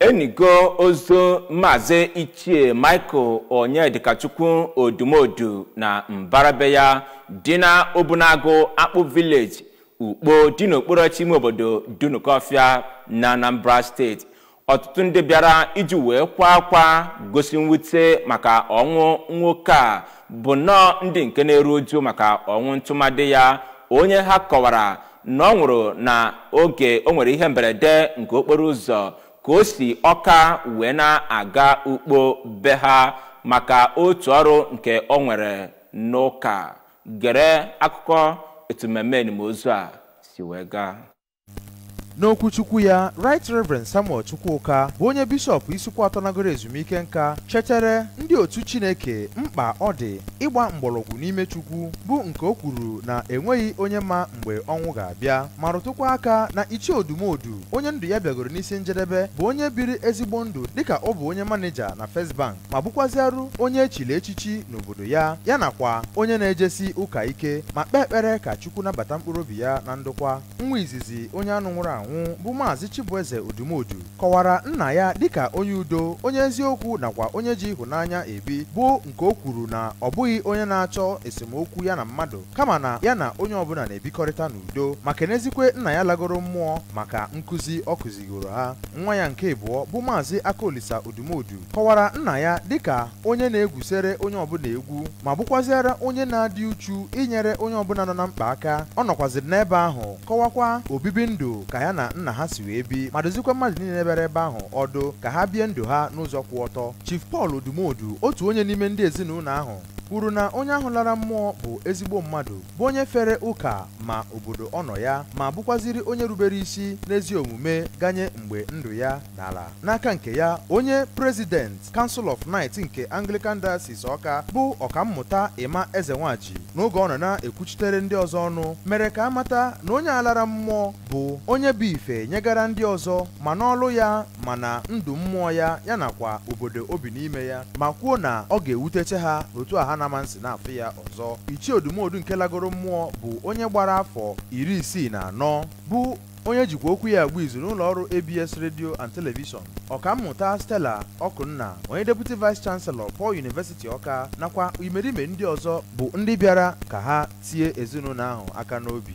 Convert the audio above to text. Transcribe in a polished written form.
Enigo ozu Maazị Ichie Michael Onyedikachukwu Odumodu na mbarabe ya dị na Obunagu Akpụ Village, Ukpo dị n'okpuru ime obodo Dunukọfịa na Anambra Steeti. Ọtụtụ ndị bịara iji wee kwa akwa gosi mwute maka ọnwụ nwoke a bụ nnọọ ndị nke na-eru uju maka ọnwụ ntụmadị ya, onye ha kọwara na ọ nwụrụ na oge o nwere ihe mberede nke okporo ụzọ ka o si Ọka wee na-aga Ukpo be ha maka otu ọrụ nke o nwere n'ụka. Gere akụkọ etu mmemme enimozu a si wee gaa. N'okwuchukwu ya, Right Reverend Samuel Chukwuka bụ onye bishọp Isuikwuato nagoro ezumike nka chetere ndị otu Chineke mkpa ọ dị ịgba mgbọrọgwụ n'ime Chukwu, bụ nke o kwuru na enweghị onye ma mgbe ọnwụ ga-abịa, ma rụtụkwa aka na Ichie Odumodu, onye ndụ ya bịagoro n'isi njedebe, bụ onye biri ezigbo ndụ dịka ọ bụ onye maneja na First Bank ma bụkwaziarụ onye echiri echichi n'obodo ya, ya nakwa onye na-ejesi ụka ike, ma kpee ekpere ka Chukwu nabata mkpụrụ obi ya na ndokwa. Nwa izizi onye anụ nwụrụ anwụ bụ Maazị Chibueze Odumodu kọwara nna ya dịka onye udo, onye eziokwu nakwa onye ji ịhụnanya ebi, bụ nke o kwuru na ọ bụghị onye na-achọ esemokwu ya na mmadụ, kama na ya na onye ọbụla na-ebikọrịta n'udo, ma kenezikwe nna ya lagoro mmụọ maka nkụzi ọ kụzigoro ha. Nwa ya nke abụọ bụ Maazị Akaolisa Odumodu kọwara nna ya dịka onye na-egwusere onye ọbụla egwu, ma bụkwaziara onye na-adị uchu inyere onye ọbụla nọ na mkpa aka. Ọ nọkwaziri n'ebe ahụ kọwakwa obibi ndụ ka ya na nna ha si wee bi, ma dozikwa mmadụ niile bịara ebe ahụ ọdụ ka ha bie ndụ ha n'ụzọ kwụ ọtọ. Chief Paul Odumodu, otu onye n'ime ndị ezinụlọ ahụ, kwuru na onye ahụ lara mmụọ bụ ezigbo mmadụ, bụ onye fere ụka ma obodo ọ nọ ya, ma bụkwaziri onye rubere isi n'ezi omume ganye mgbe ndụ ya n'ala. N'aka nke ya, onye prezident Council of Knights nke Anglican Diocese Ọka bụ ọkammụta Emma Ezenwaji, n'oge ọ nọ na-ekwuchitere ndị ọzọ ọnụ, mere ka amata na onye alara mmụọ bụ onye bụ ife nyegara ndị ọzọ, ma n'ọlụ ya ma na ndụ mmụọ ya, ya nakwa obodo obi n'ime ya, ma kwuo na ọ ga-ewuteche ha otu a ha na nsị na-afụ ya ọzọ. Ichie Odumodu nke lagoro mmụọ bụ onye gbara afọ 64, bụ onye jikwa okwu ya agba izu n'ụlọ ọrụ ABS Radio and Television. Ọkammụta Stella Ọkụnna, onye Deputy Vice Chancellor Paul University Ọka, nakwa imerime ndị ọzọ bụ ndị bịara ka ha tie ezinụlọ ahụ aka n'obi.